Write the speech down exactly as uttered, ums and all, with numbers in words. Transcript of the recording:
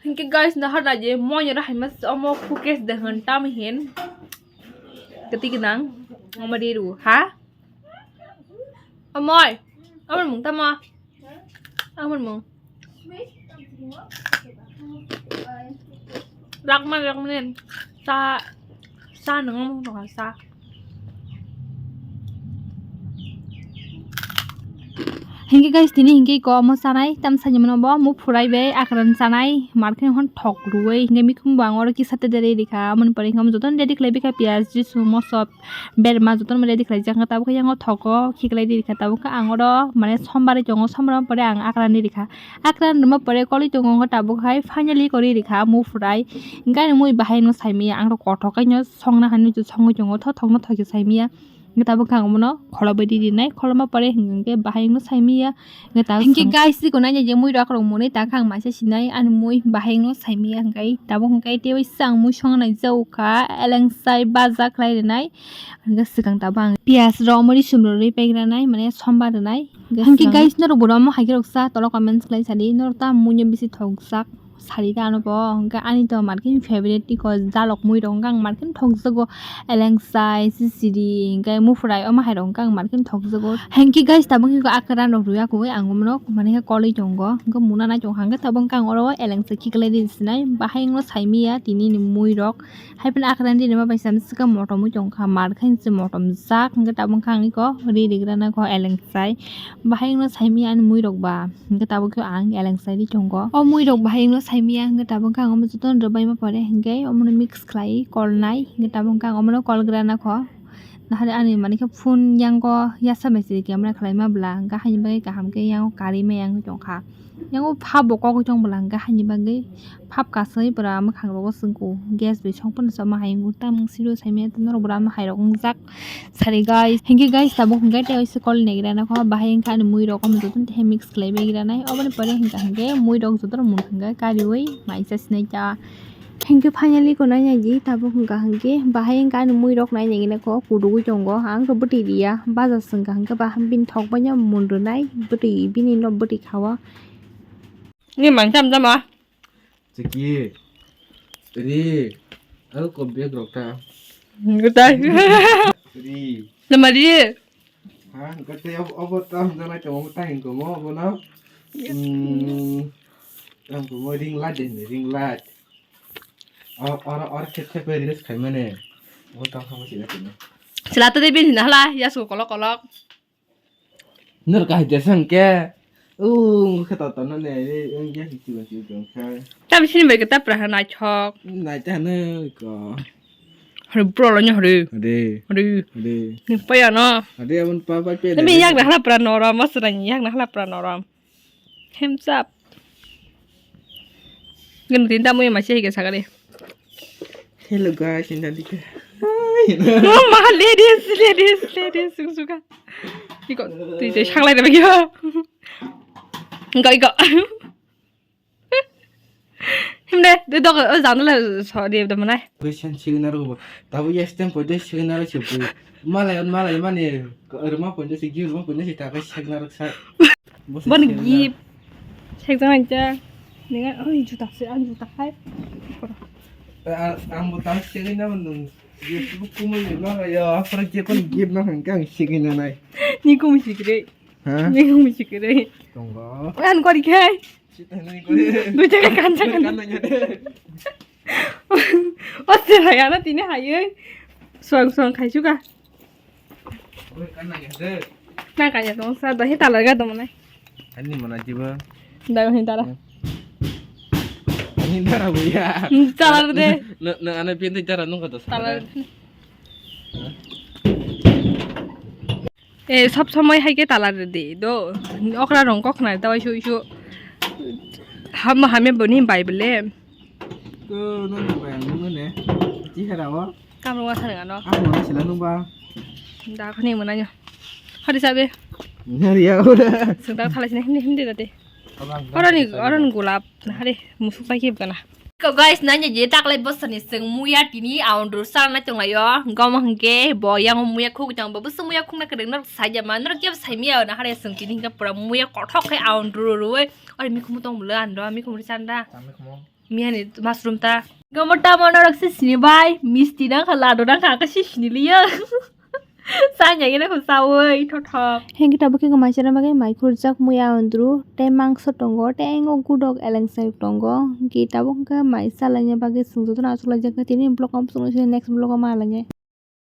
Hinkhe guys, nahar naidi moi oro haima omo cookies de hwn tam hin. Kati gwnang omo ri ru ha. Omoy, omo mung tamo? Omo mung. Rakma rakma nen sa sa nang sa. Hinkhe guys, tini hinkhe ko omo chanai, tam sani mano bo, muphurai bai akran chanai, markhe hon thok rwui, hinkhe mikhum bo ang oro kisa te derei rikha, amoni pore hinkhe jotono ready khlai bikha, piyaj, jisu, moso, berma jotono ready khlaijak, hinkhe tabuk khe yang o thogo khiklai rikha, tabuk khe ang oro mane sombar ri tongo, sombar pore ang akran ri rikha, akran rwma pore koloi tongo, hinkhe tabuk hai finally kori rikha muphurai, hinkhe ani mui bahai no saimaya, ang rok kothok khe no songna hinwi songwi tongo, thothok no thok saimaya. Hinkhe tabuk khe ang omono kholobwi ri rinai, kholobma pore hinkhe bahai wngno saimaya. Hinkhe tabuk hinkhe guys, iko naina je mui rok rok mwnwi ta khe ang maisa sinai, ani mui bahai wngno saimaya. Hinkhe tabuk hinkhe teibo sang mui songna nai jao kha, eleng sai baja khlai rinai. Hinkhe swkang tabuk ang piyaj rok, mori sumrok rwi pek ranai, mane sombar rwnai. Hinkhe guys, norok bo omo hai khe rok cha, tolo comments khlai sadi, norok ta mui no bisi thok jak. Sari ta ano bo, hinkhe ani to markhe favorite iko jalok mui rok, hinkhe ang markhe thokjago, eleng sai, sisiri, hinkhe muphurai, omo hai rok hinkhe ang markhe thokjago. Hinkhe guys, tabuk iko akran rok rwya kugui ang omono mane khe koloi tongo, hinkhe muna nai tongkha, hinkhe tabuk hinkhe ang oro eleng sai khiklai ri sinai, bahai wngno saimaya tini ni mui rok, hai phano akran ri rima bai sam swkang motom oi tongkha, markhe se motom jak, hinkhe tabuk hinkhe ang iko ri rigrana kho eleng sai, bahai wngno saimaya ani mui rok ba. Hinkhe tabuk khe ang eleng sai ri tongo. O mui rok bahai wngno saimaya, hinkhe tabuk khe ang omo jotono rwbaima pore, hinkhe omono mix khlai kolnai, hinkhe tabuk khe ang omono kolgrana kho. Nahari ani mani khe phone yango yasa bai se camera khlaima bwla, hinkhe haini bagwi kaham khe yango karwi maya wngwi tongkha. Yango phap bo kogwi tong bwla, hinkhe haini bagwi phap kasui pura mwkhang rogo swngkhu. Gas bai song phano sama hai wngkhu, tamung siro saimaya norok bwra ama hai rok wngjak. Sari guys, hinkhe guys, tabuk hinkhe tei waisa kol negra nokho, bahai hinkhe ani mui rok omo jotono tei mix khlai bai gira nai, oboni pore hinkha hinkhe mui rok jotono mung hinkhe kariui maisa sinai ta. Hinkhe finally ko nai nai di, tabuk hinkha hinkhe bahai hinkhe ani mui rok nai nai gina kho kudugui tongo, ang khe bwtwi riya, baja swngkha hinkhe ba bini thok bai no mun rwnai, bwtwi bini no bwtwi khawa. Ni man cham chama. Chiki. Ri. Ang ko bag rok ta. Gutai. Ri. Nama ri. Ha, gutai ob-, obo ta hwnjak nai tong, obo ta hingko mo, obo no. Hmm. Ang ko mo ring light de, ring light. Or, or, or khe khe pe release khai mane. Obo ta hwnjak mo sina tini. Sila to de bin hina hala, ya su kolok kolok. Nor kahai jesa hwnkhe, o, hwnkhe to tono ne, e, e, ya, hichi ba, hichi ba, hwnkhe. Tam sini bai kata pra ha naithok. Naitha hano ko. Hari bro lo nya hari. Hari. Hari. Hari. Ni paya no. Hari abon pa pa pe. Ni yak na hala pra norom, masra ni yak na hala pra norom. Hems up. Gana tin tamo ya masih ke sagale. Hello guys, ini tadi ke. Mama, ladies, ladies, ladies, sung suka. Iko, tu itu sanglai tapi kyo. Enggak, iko. Himde, de dok, o jang le so de de manai. Question signal ro. Tabu yes tem po de signal se pu. Malai, malai mane, ruma po de si, ruma po de si ta ka signal sa. Bon gip. Sek jang aja. Ninga, oi, juta se, an juta hai. Ang bo tang segi na nung. Yes, bu kumul ni ma ya, apa je kon gip na hang kang segi na nai. Ni kum sikre. Ha? Ni kum sikre. Tonggo. An kori khai. Sita nai kori. Dui jaga kancha kancha. Kanna ya de. O se ya na tini hai. Suang suang khai suka. Oi, kanna ya de. Na kanya tong sa, dahi talar ga tong nai. Ani mana jiba. Dago hin tara. Ani tara bu ya. Hmm, talar de. Na, na, ana pintu tara nung kata. Talar. Eh, sob somoi hai ke talar de do. Okra rong kok na tawai su su. Ham ham boni Bible. Ko no no ba yang no ne. Ti hera wa. Kamrung wa sanang ano. Ang mana sila nung ba. Da khani mana nyo. Hari sabe. Hari ya udah. Sengtak thalai sini hindi hindi tadi. Orang ni orang gulap. Hari musuk lagi bukan ah. Ko guys, nanya je taklai bosani seng muya tini aundru sal na tong layo. Gom hangke bo yang muya khuk tong bo bus muya khuk na kedeng nor saja ma nor kep sai miya na hari seng tini hingka pura muya kothok ke aundru ruwe. Ori mi kumu tong bula ando mi kumu sanda. Kami kumu. Miyani mushroom ta. Gomo tamo norok se sini bai, misti nang kha, ladu nang kha, khe se sini liya. Sanya gina ko sawi thothok. Hengke tabuk khe maisana bagwi mai khurjak muya andru, tei mangso tongo, tei engo gudok eleng sai tongo. Hengke tabuk khe mai salaina bagwi swngjak, jotono achuk laijak khe tini vlog o, next vlog o ma lainai.